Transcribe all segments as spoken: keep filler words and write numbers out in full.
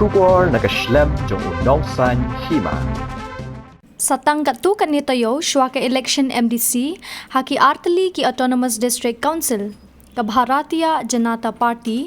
Khubor na ka shlem jong u nongsan hima. Satang katto katne taïew shuwa ka election M D C ha ki artylli ki Autonomous District Council, ka Bharatiya Janata Party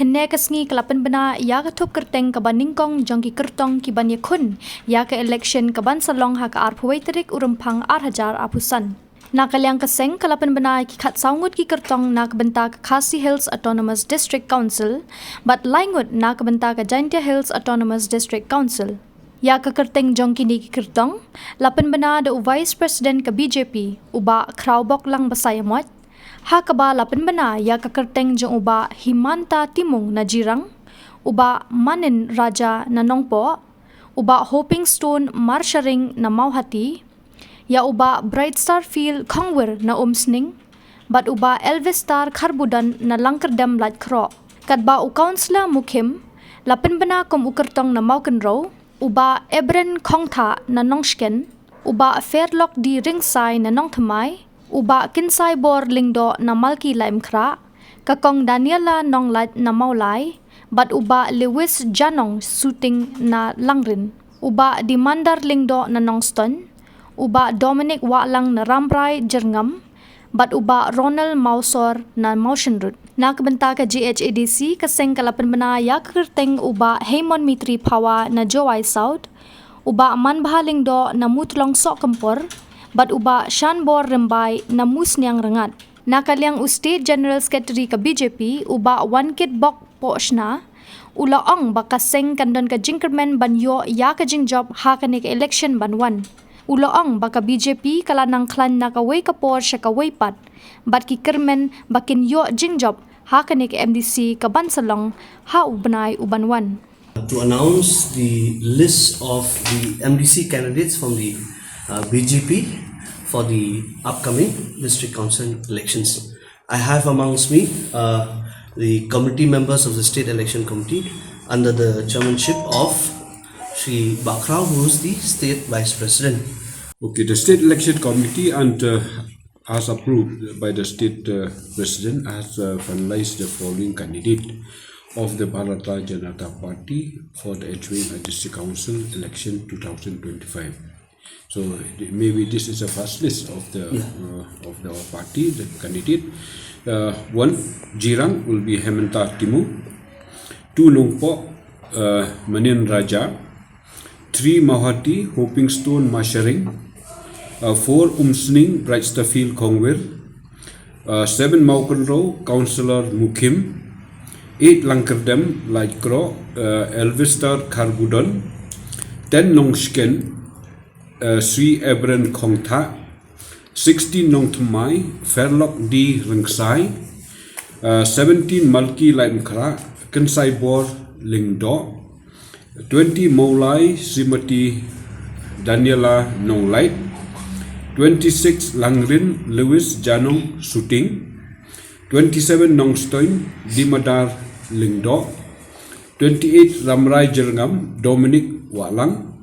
hynne ka sngi ka la pynbna ïa ka thup kyrteng kaba nyngkong jong ki kyrtong ki ban ïakhun ïa ka election ka ban sa long ha ka arphew tarik u Rymphang ar hajar arphew san. Na ka liang ka seng ka la pynbna ïa ki khatsaw ngut ki kyrtong na ka bynta ka Khasi Hills Autonomous District Council bad lai ngut na ka bynta ka Jaintia Hills Autonomous District Council. Ïa ka kyrteng jong kine ki kyrtong la pynbna da u Vice President ka B J P, u Bah Khrawboklang Basaiawmoit, ha kaba la pynbna ïa ka kyrteng jong u Bah Himanta Timung na Jirang, u Bah Manin Raja na Nongpoh, u Bah Hoping Stone Marsharing na Mawhati, ïa u Bah Brightstarfield Khongwir na Umsning bad u Bah Elvistar Kharbudon na Langkyrdem Laitkroh. Katba u Councillor Mukhim la pynbna kum u kyrtong na Mawkynrew, u Bah Ebren Khongthah na Nongshken, u Bah Fairlock D Ringsai na Nongthymmai, u Bah Kynsaibor Lyngdoh na Malki Laitumkhrah, ka Kong Daniela Nonglait na Mawlai bad u Bah Lewis Janong Suting na Langrin, u Bah Dimandar Lyngdoh na Nongstoiñ, u Bah Dominic Wahlang na Rambrai Jyrngam bad u Bah Ronald Mawsor na Mawshynrut. Na ka bynta ka G H A D C ka seng ka la pynbna ïa ka kyrteng u Bah Heimon Mitri Phawa na Jowai South, u Bah Manbha Lyngdoh na Muthlong Sohkymphor bad u Bah Shanbor Rymbai na Musniang Ryngat. Na ka liang u State General Secretary ka B J P, u Bah Wankitbok Pohshna, u la ong ba ka seng kan don ka jingkyrmen ban ïoh ïa ka jingjop ha kane ka election ban wan. U la ong ba ka B J P ka la nang khlaiñ na kawei ka por sha kawei pat bad ki kyrmen ba kin ïoh jingjop ha kane ka M D C ka ban sa long ha u bnai u ban wan. To announce the list of the M D C candidates from the uh, B J P for the upcoming district council elections. I have amongst me uh, the committee members of the State Election Committee under the chairmanship of Shri Bah Khraw, who is the State Vice President. Okay, the State Election Committee and uh, as approved by the State uh, President, has uh, finalized the following candidate of the Bharatiya Janata Party for the H Y District Council election two thousand twenty-five. So th- maybe this is the first list of the Yeah. uh, of the party, the candidate. Uh, one, Jirang will be Hemanta Timu. Two, Nongpoh, uh, Manin Raja. Three, Mawhati, Hoping Stone Masharing. Uh, four, Umsning, Brightstarfield Khongwir. Uh, seven, Mawkynrew, Councillor Mukhim. Eight, Langkyrdem, Laitkroh, uh, Elvistar Kharbudon. Ten, Nongshken, uh, Sri Ebren Khongthah. Sixteen, Nongthymmai, Fairlock D Ringsai. Uh, seventeen, Malki Laitumkhrah, Kynsaibor Lyngdoh. Twenty, Mawlai, Srimati Daniela Nonglait. Twenty-six, Langrin, Lewis Janong Suting. Twenty-seven, Nongstoiñ, Dimadar Lyngdoh. Twenty-eight, Rambrai Jyrngam, Dominic Wahlang.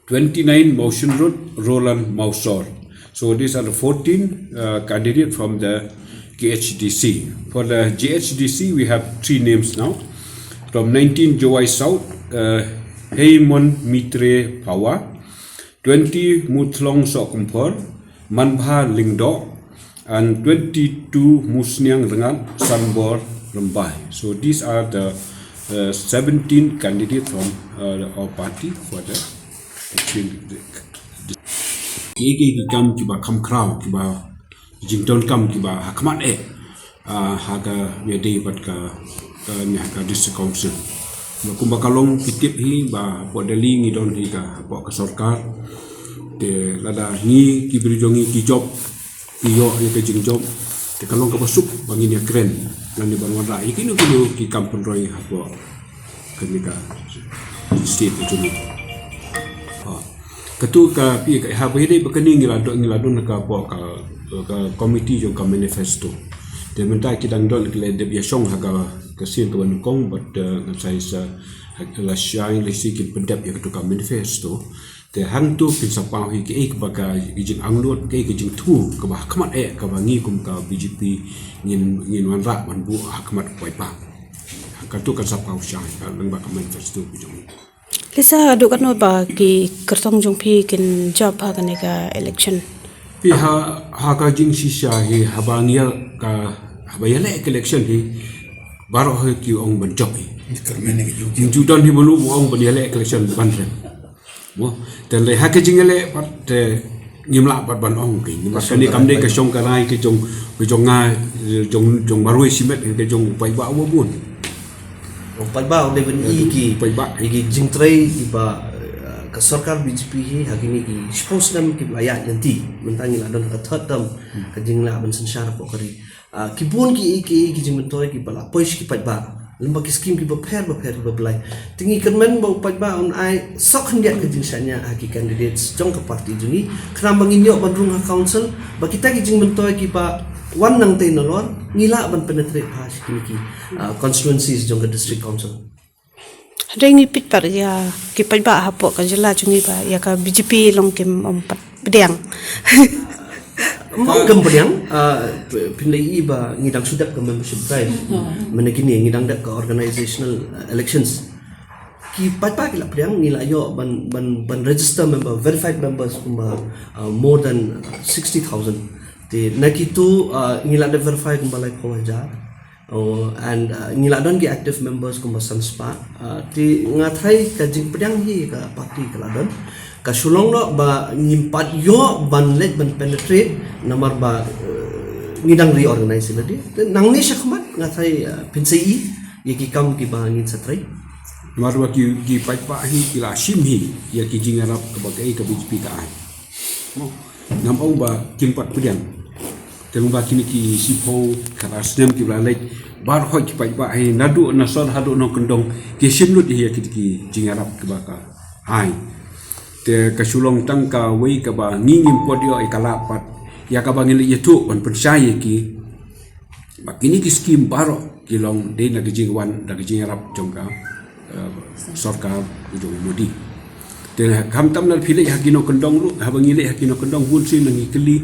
Twenty-nine, Mawshynrut, Roland Mawsor. So these are the fourteen uh, candidates from the K H D C. For the G H D C, we have three names now. From nineteen, Jowai South, uh, Heimon Mitre Phawa. Twenty, Muthlong Sohkymphor, Manbha Lyngdoh, and twenty-two, Musniang Ryngat, Sanbor Rymbai. So these are the uh, seventeen candidates from uh, our party for the, the, the, the ki ki ki kam kiba kham khraw, kiba jingdonkam kiba hakhmat eh uh, ha ka ïadei bad ka uh, nia ka district council. Ba kumba ka long ki tip hi ba hapoh Delhi ngi don hi ka hapoh ka sorkar. Te lada ngi ki briew jong ngi ki jop, ki ïoh ïa ka jingjop, te ka long kaba suk ba ngin ïa kren lane ban wanrah ïa kino kino ki kam pynroi hapoh kane ka state ka jong ngi. Ha. Katu ka pi ka ha ba ïadei ba kane ngi la don, ngi la don ka hapoh ka ka committee jong ka manifesto. Te mynta ki dang don ki la dep ïa shong ha ka ka sien kaba nyngkong bad uh, ngan sa ïa sa ha la shai la shi kin pyndep ïa katu ka manifesto. Te hangtu kin sa paw hi kiei kiba ka ki jingangnud, kiei ki jingthmu kaba hakhmat eh kaba ngi kum ka B J P ngin ngin wanrah ban buh hakhmat u paidbah. Kato ka sap ka u shai, ka lyngba ka manifesto ka jong ngi. Lisa, haduh katno ba ki kyrtong jong phi kin jop ha kane ka election? Phi ha, ha ka jingshisha hi, haba ngi ïa ka, haba ïaleh ka election hi, baroh hi ki ong ban jop hi. Kyrmen hi ki jop. Ju don hi mano ba ong ban ïaleh ka election ban rem. Mo, te lei ha ka jingïaleh pat te ngim lah pat ban ong ki. Ngim lah, ka shong kane ka kam dei rai ka shong ka rai ka jong, ka jong nga, jong, jong marwei shimet, ka jong u paidbah uba bun. U paidbah u dei ban i ki, u paidbah, i ki jingtrei iba, eh, ka sorkar B J P hi ha kine ki shiphew snem kiba la ïaid lynti. Mynta ngi la don ka third term, ka jinglah ban synshar hapoh ka ri. Ah, ki bun ki, ki, ki jingmyntoi kiba la poi sha ki paidbah lyngba ki skim kiba pher ba pher kiba blai. Te ngi kyrmen ba u paidbah un ai sawkhyndiat ka jingshaniah ha ki candidates jong ka party jong ngi. Khnang ba ngin ïoh ban rung ha council, ba kita ki jingmyntoi kiba wan nangtei nalor ngi lah ban penetrate ha sha kine ki, ah, constituencies jong ka district council. Hynrei ngi peit pat ïa ki paidbah hapoh ka jylla jong ngi ba ïa ka B J P long kim ym pat pdiang. Ym ong kim pdiang, ah, phin lei i ba ngi dang shu dep ka membership drive. Mynne kine ngi dang dep ka organizational, ah, elections. Ki paidbah ki la pdiang, ngi la ïoh ban, ban, ban register member, verified members kumba, ah, more than, ah, sixty thousand. Te na kitu, ah, ngi la dep verify kumba laiphew hajar. Oh, and, uh, ngi la don ki active members kumba san spah. Uh, te nga tharai ka jingpdiang hi ka party ka la don. Ka shu long noh ba ngim pat ïoh ban leit ban penetrate namar ba, uh, ngi dang reorganize lade. Te nangne shakhmat nga tharai, uh, phin sa i ïa ki kam kiba ngin sa trei. Namar ba ki, ki paidbah hi ki la shim hi ïa ki jingïarap kaba kaei ka B J P ka ai. Mo, ngam ong ba kin pat pdiang. Te lyngba kine ki shiphew khatar snem kiba la leit, baroh ki paidbah hi naduh na sor haduh na kyndong ki shim lut ïa kine ki jingïarap kiba ka ai. Te ka shu long tang kawei kaba ngi ngim pat ïoh ïa ka lad pat ïa kaba ngi la ïathuh ban pynshai ïa ki. Ba kine ki skim baroh ki long dei na ka jingwan da ka jingïarap jong ka, eh, sorkar u jong u Modi. Te khamtam lada phi leit ha ki nongkyndong ruh, haba ngi leit ha ki nongkyndong bun sien ngi kylli,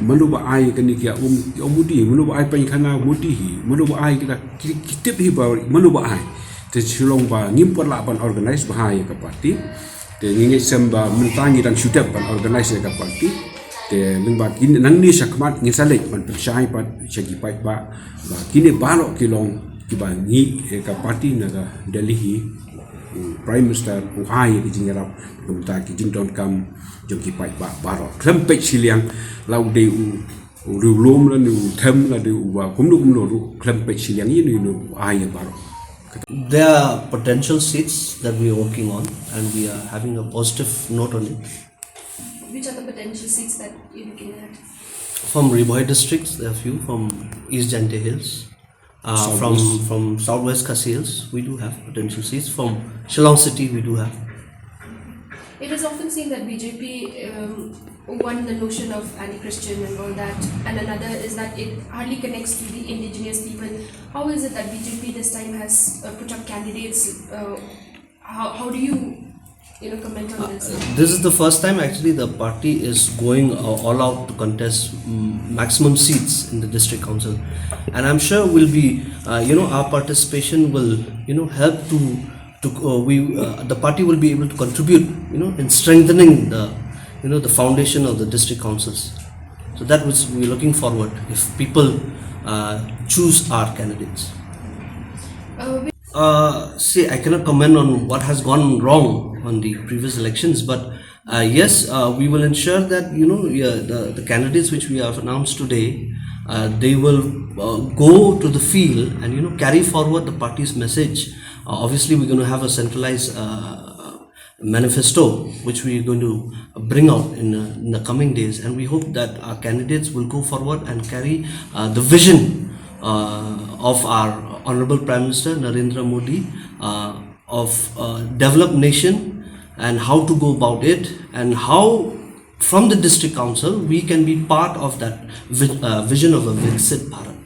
mano ba ai kane ki um, ki um Modi, mano ba ai painkhana Modi hi, mano ba ai kita, ki, ki tip hi ba mano ba ai. Te shu long ba ngim pat lah ban organize bha ïa ka party. Te ngi ngeit sem ba mynta ngi dang shu dep ban organize ïa ka party. Te lyngba kine nangne shakhmat ngin sa leit ban pynshai pat sha ki paidbah ba kine baroh ki long kiba ngi, eh, ka party na ka Delhi hi, u Prime Minister u ai ïa ki jingïarap kumta ki jingdonkam jong ki paidbah baroh. Khlem peit shiliang la u dei u, u riewlum lane u them lane uba kumno kumno ruh, khlem peit shiliang ïa u, u ai ïa baroh. There are potential seats that we are working on and we are having a positive note on it. Which are the potential seats that you're looking at? From Ri Bhoi districts, there are few. From East Jaintia Hills, uh, from, Southwest. From Southwest Khasi Hills, we do have potential seats. From Shillong City, we do have. It is often seen that B J P, um, one, the notion of anti-Christian and all that, and another is that it hardly connects to the indigenous people. How is it that B J P this time has, uh, put up candidates, uh, how, how do you, you know, comment on this? Uh, this is the first time actually the party is going, uh, all out to contest, mm, maximum seats in the district council, and I'm sure we'll be, uh, you know, our participation will, you know, help to, to, uh, we, uh, the party will be able to contribute, you know, in strengthening the, you know, the foundation of the district councils. So that was, we're looking forward if people, uh, choose our candidates. Uh, we Uh, see, I cannot comment on what has gone wrong on the previous elections, but, uh, yes, uh, we will ensure that, you know, yeah, the, the candidates which we have announced today, uh, they will, uh, go to the field and, you know, carry forward the party's message. Uh, obviously, we're gonna have a centralized, uh, manifesto, which we are going to bring out in, uh, in the coming days. And we hope that our candidates will go forward and carry, uh, the vision, uh, of our Honorable Prime Minister Narendra Modi, uh, of a developed nation and how to go about it and how from the district council we can be part of that vi-, uh, vision of a Viksit Bharat.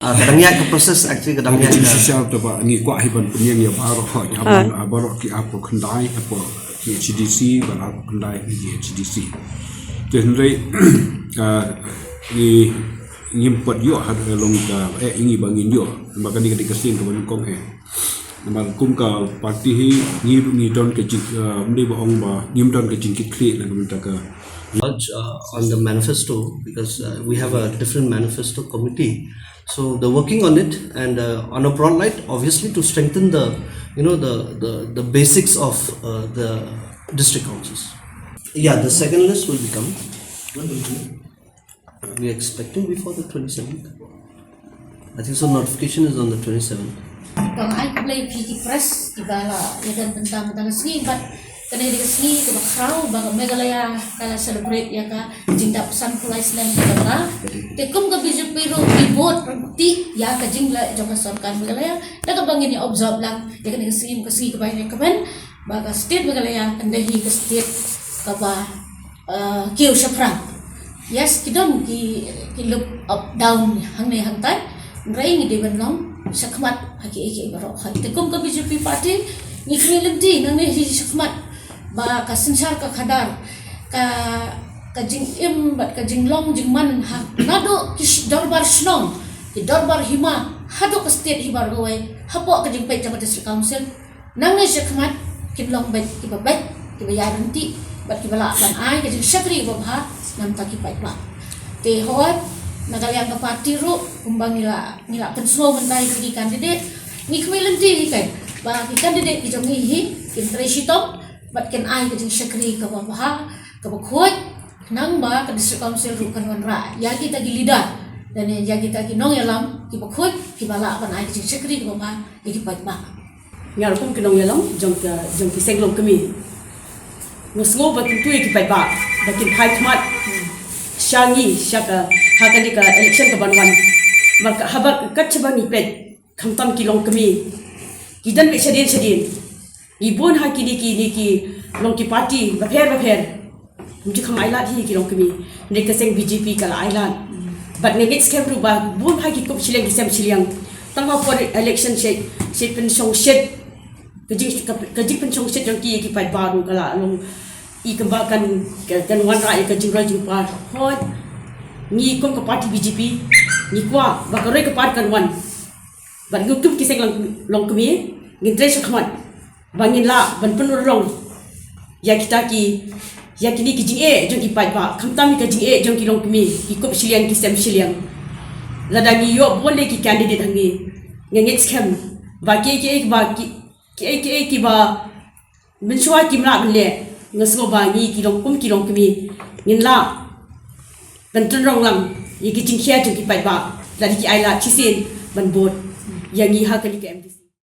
Ah, ka dang ïaid ka process, actually, ka dang ïaid ka. Shisha te ba ngi kwah hi ban pynïeng ïa baroh, ha, ha, baroh ki arphew khyndai, arphew ki H D C, bad arphew khyndai ki H D C. Te hynrei, ah, ngi, ngim pat ïoh ha ka long ka eh ngi ba ngin ïoh. Namar kane ka dei ka sien kaba nyngkong eh. Namar kum ka party hi ngi ngi don ka jing, eh, ym dei ba ong ba ngim don ka jingkitkhlieh na ka bynta ka. Judge, uh, on the manifesto, because uh, we have a different manifesto committee. So they're working on it, and uh, on a broad light, obviously, to strengthen the, you know, the the, the basics of uh, the district councils. Yeah, the second list will be coming. When will it be? We're expecting before the twenty-seventh. I think so. Notification is on the twenty-seventh. Kong ai khublei ïa phi ki press kiba la ïa don bynta mynta ka sngi, bad kane ka dei ka sngi kaba khraw ba ka Meghalaya ka la celebrate ïa ka jingdap sanphew lai snem ka jong ka. Te kum ka B J P ruh ngi bud ryntih ïa ka jingleh jong ka sorkar Meghalaya da kaba ngin ïa observe lang ïa kane ka sngi, ka sngi kaba ïa kmen ba ka state Meghalaya kan dei hi ka state kaba uh, kiew shaphrang. Yes, ki don ki ki look up down hangne hangtai. Hynrei ngi dei ban long shakhmat ha kiei kiei baroh. Te kum ka B J P party ngi khmih lynti nangne hi shakhmat ba ka synshar ka khadar, ka ka jingim bad ka jinglong jingman ha naduh ki sh- dorbar shnong, ki dorbar hima, haduh ka state hi baroh kawei hapoh ka jingpeit jong ka district council. Nangne shakhmat kin long beit kiba beit, kiba ïaid ryntih bad kiba lah ban ai ka jingshakri kaba bha na ka bynta ki paidbah. Te hooid, na ka liang ka party ruh kumba ngi la ngi la pynsngew mynta ïa ki candidate, ngi khmih lynti hi keiñ ba ki candidate ki jong ngi hi kin trei shitom bad kin ai ka jingshakri kaba bha, kaba khuid, khnang ba ka district council ruh kan wanrah ïa kita ki leader lane ïa kita ki nongïalam kiba khuid, kiba lah ban ai ka jingshakri kaba bha ïa ki paidbah. Nga ruh kum ki nongïalam jong ka, jong ki seng longkmie, nga sngew ba kyntu ïa ki paidbah ba kin phai khmat sha ngi sha ka, ha kane ka election kaban wan. Namar ka, haba kat shaba ngi peit, khamtam ki longkmie ki don beit shadien shadien. Ngi bun ha kine ki, kine ki long ki party bapher bapher. Ym ju kham ailad hi ki longkmie. Hynrei ka seng B J P ka la ailad. Bad nga ngeit skhem ruh ba bun ha ki kup shiliang ki sem shiliang, tang ha por election shet, shet pynshong shet, ka jing, ka, ka jingpynshong shet jong ki ïa ki paidbah ruh ka la long i kaba kan, ka, kan wanrah ïa ka jingroi jingpar. Hooid, ngi kum ka party B J P ngi kwah ba ka roi ka par kan wan. Bad ngi kum ki seng long, longkmie ngin trei shakhmat ba ngin lah ban pynurlong ïa kita ki, ïa kine ki jingeh jong ki paidbah, khamtam ïa ka jingeh jong ki longkmie, ki kup shiliang ki sem shiliang. Lada ngi ïoh bun lei ki candidate hangne, nga ngeit skhem ba kiei kiei ba ki, kiei kiei kiba mynshuwa kim lah ban leh, nga sngew ba ngi ki long kum ki longkmie ngin lah ban pynurlong lang ïa ki jingkhia jong ki paidbah lada ki ailad shisien ban bud ïa ngi ha kane ka M D C.